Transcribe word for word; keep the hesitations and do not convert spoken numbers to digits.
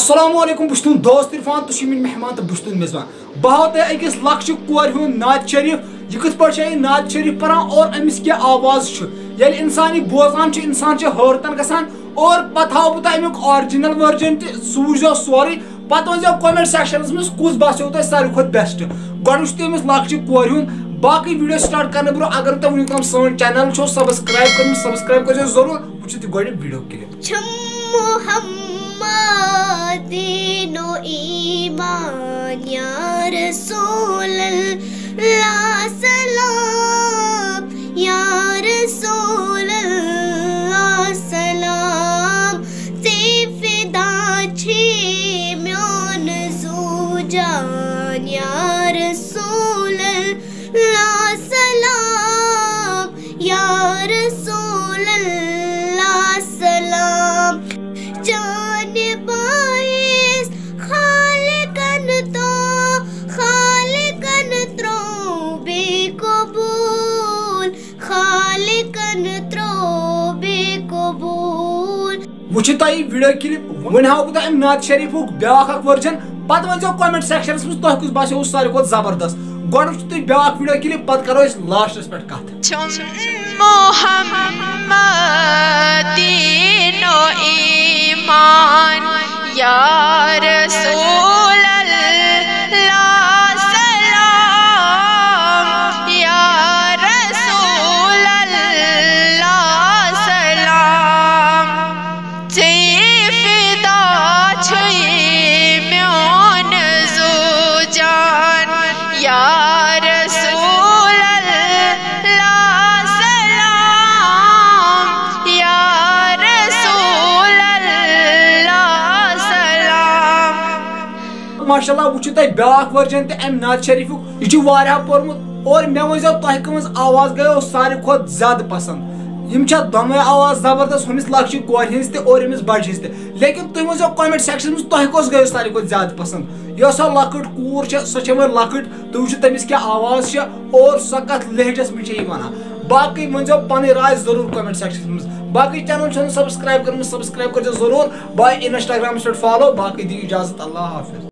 السلام علیکم، بہٕ چھُس تُہُنٛد دوست عرفان، تُہۍ چھِو میٲنۍ مہمان تہٕ بہٕ چھُس تُہُنٛد میزبان۔ بہٕ ہاوو تۄہہِ أکِس لۄکچہِ کورِ ہُنٛد نعت شریف، یہِ کِتھ پٲٹھۍ چھےٚ یہِ نعت شریف پران اور أمِس کیٛاہ آواز چھُ۔ ییٚلہِ اِنسان یہِ بوزان چھُ، اِنسان چھُ حٲرتن گژھان۔ اور پتہٕ ہاوو بہٕ تۄہہِ اَمیُک original version تہِ، سُہ وٕچھزیو سورُے۔ پتہٕ ؤنۍزیو comment sectionس منٛز کُس باسیو تۄہہِ ساروی کھۄتہٕ best۔ گۄڈٕ وٕچھِو تُہۍ أمِس لۄکچہِ کورِ ہُنٛد۔ باقٕے video start کرنہٕ برونٛہہ اگر نہٕ تۄہہِ وٕنیُک تام سٲنۍ channel چھو subscribe کٔرمٕژ، subscribe کٔرزیو ضروٗر۔ وٕچھِو تُہۍ گۄڈٕ video clip۔ چھم محمد دین و ایمان، یا رسول اللہ سلام، یا رسول اللہ سلام، ژے فدا چھے میون زو جان، یا رسول اللہ سلام، یا رسول اللہ سلام۔ چانہِ باعث خالقن تو، خالقن ترو بے قبول، خالقن ترو بے قبول۔ وٕچھِو تۄہہِ یہِ video clip، وۄنۍ ہاوو بہٕ تۄہہِ اَمہِ نعت شریفُک بیٛاکھ اکھ version۔ پتہٕ ؤنۍزیو comment sectionس منٛز تۄہہِ کُس باسیو ساروی کھۄتہٕ زبردست۔ گۄڈٕ وٕچھِو تُہۍ بیٛاکھ video clip، پتہٕ کرو أسۍ lastس پٮ۪ٹھ کتھ۔ چھُم محمد دین و ایمان، یا رسول اللہ سلام، یا رسول اللہ سلام، ژے فدا چھُے میون زو جان، یا رسول اللہ سلام، یا رسول اللہ سلام۔ ماشاءاللہ، وٕچھِو تۄہہِ بیٛاکھ version تہِ اَمہِ نعت شریفُک۔ یہِ چھُ واریاہ پوٚرمُت۔ اور مےٚ ؤنۍزیو تۄہہِ کٕمٕژ آواز گٔیو ساروی کھۄتہٕ زیادٕ پسنٛد۔ یِم چھےٚ دۄنوَے آواز زبردست، ہُمِس لۄکچہِ کورِ ہِنٛز تہِ اور ییٚمِس بَجہِ ہِنٛز تہِ۔ لیکن تُہۍ ؤنۍزیو comment sectionس منٛز تۄہہِ کۄس گٔیو ساروی کھۄتہٕ زیادٕ پسنٛد۔ یۄس سۄ لۄکٕٹ کوٗر چھےٚ، سۄ چھےٚ وۄنۍ لۄکٕٹ، تُہۍ وٕچھِو تٔمِس کیٛاہ آواز چھےٚ اور سۄ کَتھ لہجَس منٛز چھےٚ یہِ وَنان۔ باقٕے ؤنۍزیو پَنٕنۍ راے ضروٗر comment sectionس منٛز۔ باقٕے channel چھَنہٕ subscribe کٔرمٕژ، subscribe کٔرۍزیو ضروٗر۔ باے Instagramس پٮ۪ٹھ follow۔ باقٕے دِیِو اِجازت، اللہ حافظ۔